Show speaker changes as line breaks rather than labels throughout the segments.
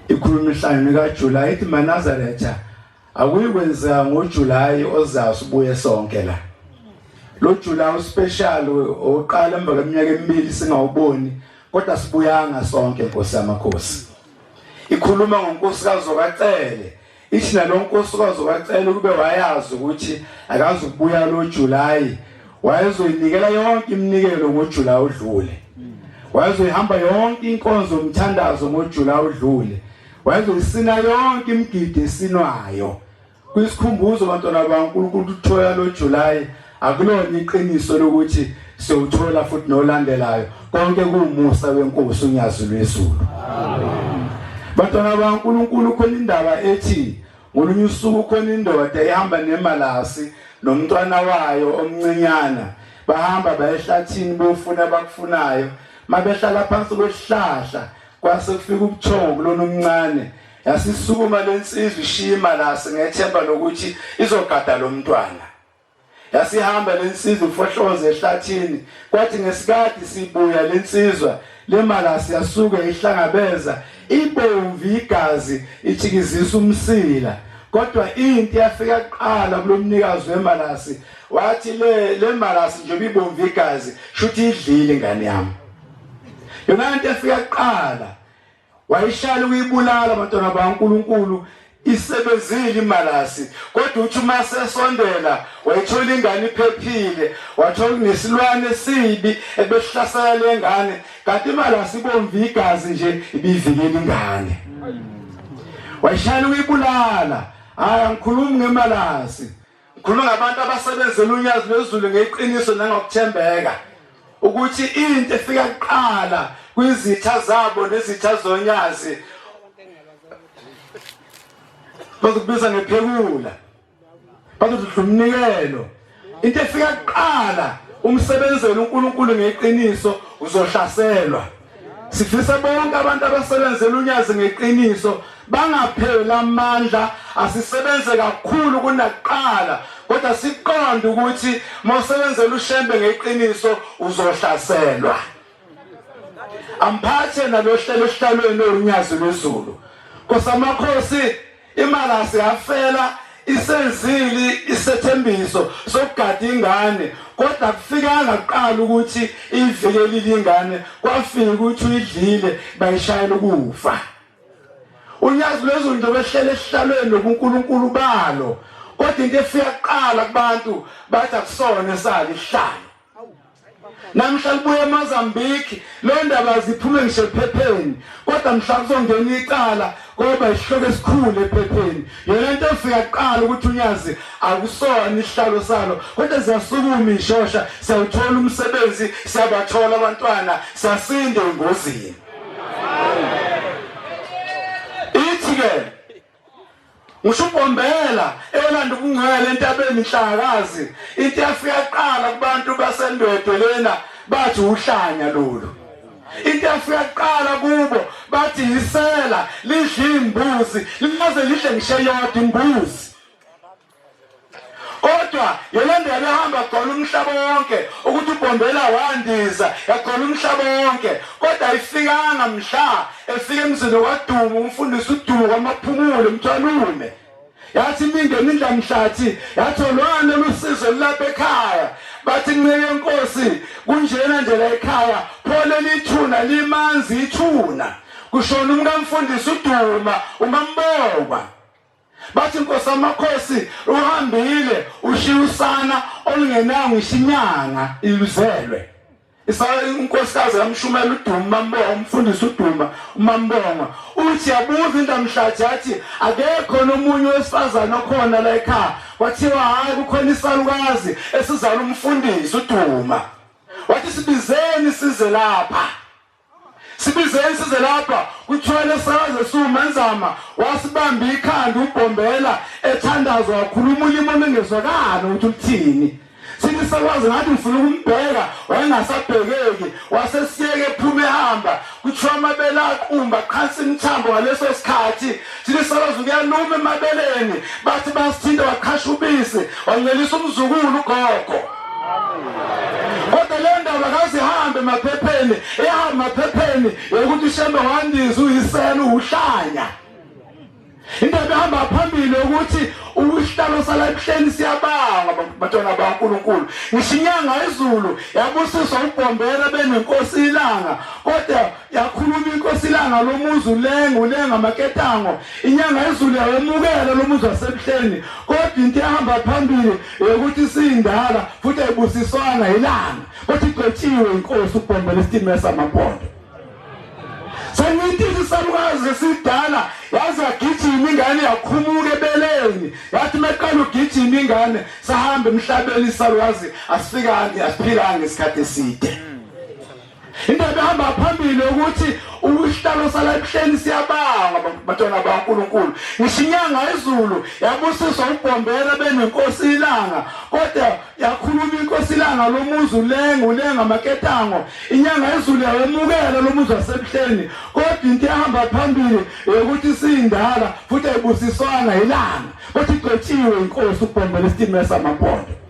Ikhuluma ihlangano kaJuly ithi maNazaretha akuyikwenzeka ngoJuly ozayo sibuye sonke la. Lo July uspecial oqala emva kweminyaka emibili singawuboni kodwa sibuyanga sonke Nkosi yamakhosi. Ikhuluma ngonkosikazi okaCele ithi nalo nkosikazi okaCele kube wayazi ukuthi akazukubuya lo July wayezoyinikela yonke iminikelo ngoJuly odlule. Wayezoyihamba yonke inkonzo umthandazo ngoJuly odlule. Wayezoyisina yonke imigidi esinwayo. Kwisikhumbuzo bantwana baNkulunkulu uthola lo July akulona iqiniso lokuthi siyowuthola futhi nolandelayo konke kuwumusa wenkosi unyazi lwezulu. Bantwana baNkulunkulu khona indaba ethi ngolunye usuku khona indoda ihamba nemalasi nomntwana wayo omncinyana bahamba bayehlathini bofuna abakufunayo mabehlala phansi kwesihlahla kwase kufika ubuthongo kulona omncane yasisukuma lensizwa ishiya imalasi ngethemba lokuthi izogada lo mntwana yasihamba lensizwa ifohloze ehlathini kwathi ngesikhathi sibuya lensizwa lemalasi yasuke ihlangabeza ibomvu igazi ithikizisa umsila kodwa into yafika kuqala kulomnikazi wemalasi wathi le lemalasi nje ibomvu igazi shuthi idlile ingane yami yona into efika kuqala wayishaya ukuyibulala abantwana baNkuluNkulu isebenzile imalasi kodwa uthi uma sesondela wayithola ingane iphephile wathola kunesilwane esibi ebesihlasela le ngane kanti imalasi ibomvu igazi nje ibivikela ingane wayishaya ukuyibulala hayi angikhulumi ngemalasi ngikhuluma ngabantu abasebenzela unyazi lwezulu ngeqiniso nangokuthembeka ukuthi into efika kuqala kwizitha zabo nezitha zonyazi bazokubiza ngephekula bazodla umnikelo into efika kuqala umsebenzela uNkulunkulu ngeqiniso uzohlaselwa sifisa bonke abantu abasebenzela unyazi ngeqiniso bangapheli amandla asisebenze kakhulu kunakuqala kodwa siqonde ukuthi mawusebenzela ushembe ngeqiniso uzohlaselwa amphathe nalohlelo esihlalweni unyazi lwezulu Nkosamakhosi Imalasi yafela isenzile isethembiso sokugada ingane kodwa kufikanga kuqala ukuthi ivikelile ingane kwafika ukuthi uyidlile bayishayela ukufa unyazi lwezulu nje behlele esihlalweni nobuNkulunkulu balo kodwa into efika kuqala kubantu bathi akusona esalo isihlalo namhla libuye eMozambique lo ndaba ziphume ngisho ephepheni kodwa mhla kuzongena icala koba isihloko esikhulu ephepheni yona into efika kuqala ukuthi unyazi akusona isihlalo salo kodwa siyasukuma ishosha siyawuthola umsebenzi siyabathola abantwana siyasinda engozini ithi ke Ngisho uBombela elanda ubungcwele entabeni inhlangakazi into yafika kuqala kubantu baseNdwedwe lena bathi uhlanya lolu into yafika kuqala kubo bathi yisela lidla imbuzi limaze lidle ngisho eyodwa imbuzi kodwa yona ndaba ehamba gcola umhlaba wonke ukuthi uBhombela wandiza yagcola umhlaba wonke kodwa ayifikanga mhla efika emzini kwaDuma umfundisi uDuma kwaMaphumulo emthwalume yathi imingeni indlamhlathi yathi olwane lusizo lulapha ekhaya bathi nceke enkosi kunjena nje la ekhaya pho leli thuna limanzi ithuna kushona umkamfundisi uDuma umambongwa bathi nkosi amakhosi uhambile ushiya usana olungenayo ngisho inyanga iluzelwe unkosikazi kamshumela uduma umambonga umfundisi uduma umambonga uthi yabuza into amhlathi yathi akekho nomunye wesifazane okhona la ekhaya kwathiwa hhayi kukhona isalukazi esizala umfundisi uduma wathi sibizeni size lapha Sibizeni size lapha kuthiwa lesaze siwumanzama wasibamba ikhanda ubhombela ethandaza wakhuluma ulimi olungezwakali ukuthi uthini sithi sakwazi ngathi ngifuna ukumbheka wayengasabhekeki wasesiyeke ephuma ehamba kuthiwa amabele aqumba qhansa imithambo ngaleso sikhathi sithi sakwazi kuyaluma emabeleni bathi basithinta waqhasha ubisi wancelisa umzukulu ugogo. Kodwa le ndaba kazihambe emaphepheni, ihamba emaphepheni yokuthi uShembe wandiza uyisela uhlanya. Indaba ehamba phambili ukuthi usihlalo sala ebuhleni siyabangwa bantwana baNkulunkulu. Ngisho inyanga izulu yabusiswa uBhombela benenkosi ilanga kodwa yakhuluma inkosi ilanga lomuzi ulenga ulenga amaketango. Inyanga izulu yawemukela lomuzi wasebuhleni kodwa into ehamba phambili yokuthi siyindala futhi ayibusiswanga ilanga kodwa igcwetshiwe inkosi uBhombela isitimela samampondo. Sengintini isalukazi esidala yaze yagijima ingane yakhumuka ebeleni yathi meqala ugijima ingane sahamba emhlabeni isalukazi asifikanga asiphilanga isikhathi eside. Indaba ehamba phambili ukuthi usihlalo sala ebuhleni siyabangwa bantwana baNkulunkulu. Ngisho inyanga izulu yabusiswa uBhombela benenkosi ilanga kodwa yakhuluma inkosi ilanga lomuzi ulenga ulenga amaketango inyanga yezulu yawemukela lomuzi wasebuhleni kodwa into ehamba phambili yokuthi siyindala futhi ayibusiswanga ilanga kodwa igcwetshiwe inkosi ukubhombela isitimela samampondo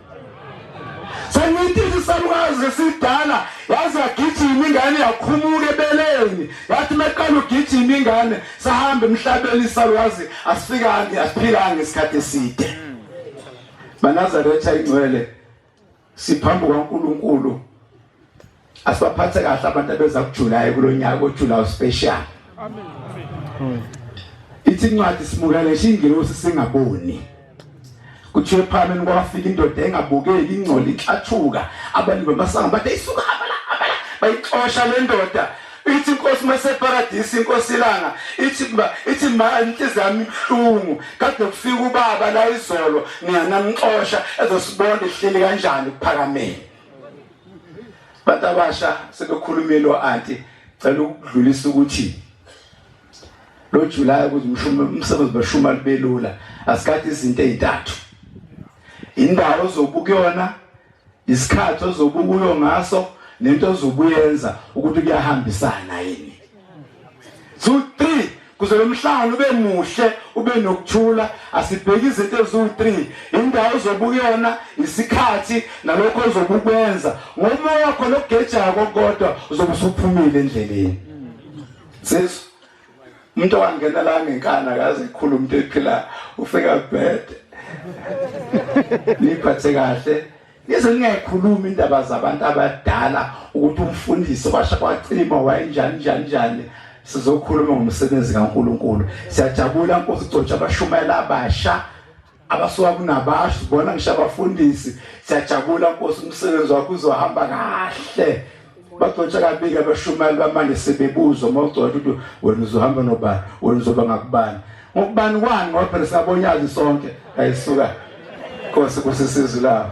Sengintini isalukazi esidala yaze yagijima ingane yakhumuka ebeleni yathi meqala ugijima ingane sahamba emhlabeni isalukazi asifikanga asiphilanga isikhathi eside. MaNazaretha ingcwele siphambi kwaNkulunkulu asibaphathe kahle abantu abeza kuJuly kulonyaka oJuly special. Amen. Ithi incwadi simukele ingilosi singaboni. Kuthiwe phambi kwafika indoda engabukeki ingcole inhlathuka abantu bamasango bathi isuka hamba la hamba la bayixosha le ndoda ithi inkosi maseparadisi inkosi ilanga ithi ithi ma inhliziyo yami ibuhlungu kade kufika ubaba la izolo ngiyanamxosha ezosibona ihleli kanjani kuphakameni bantu abasha sebekhulumile o-anti cela ukudlulisa ukuthi lo July ukuze umsebenzi bashuma libelula asikhathi izinto ezintathu indawo ozobukuyona isikhathi ozobukuyo ngaso nento ozobuyenza ukuthi kuyahambisana yini 2 3 kuze lo mhlangano ube muhle ube nokuthula asibheke izinto eziwu-3 indawo ozobukuyona isikhathi nalokho ozobukwenza ngomoya wakho lokugejako kodwa uzobe usuphumile endleleni sis umuntu owangena la ngenkani akaze ekhuluma umuntu ephila ufika bhede niphathe kahle nize ningayikhulumi indaba zabantu abadala ukuthi umfundisi kwasha kwacima wayenjani njani njani sizokhuluma ngomsebenzi kaNkuluNkulu siyajabula Nkosi gcotsha abashumayela abasha abasuka kunabasho sibona ngisho abafundisi siyajabula Nkosi umsebenzi wakho uzohamba kahle bagcotsha kabili abashumayeli bamanje sebebuzwa uma ugcotsha ukuthi wena uzohamba nobani wena uzoba ngakubani ngokubani kwani ngoba phela siyabonyazi sonke ayisuka Nkosi kusisizwe lawo.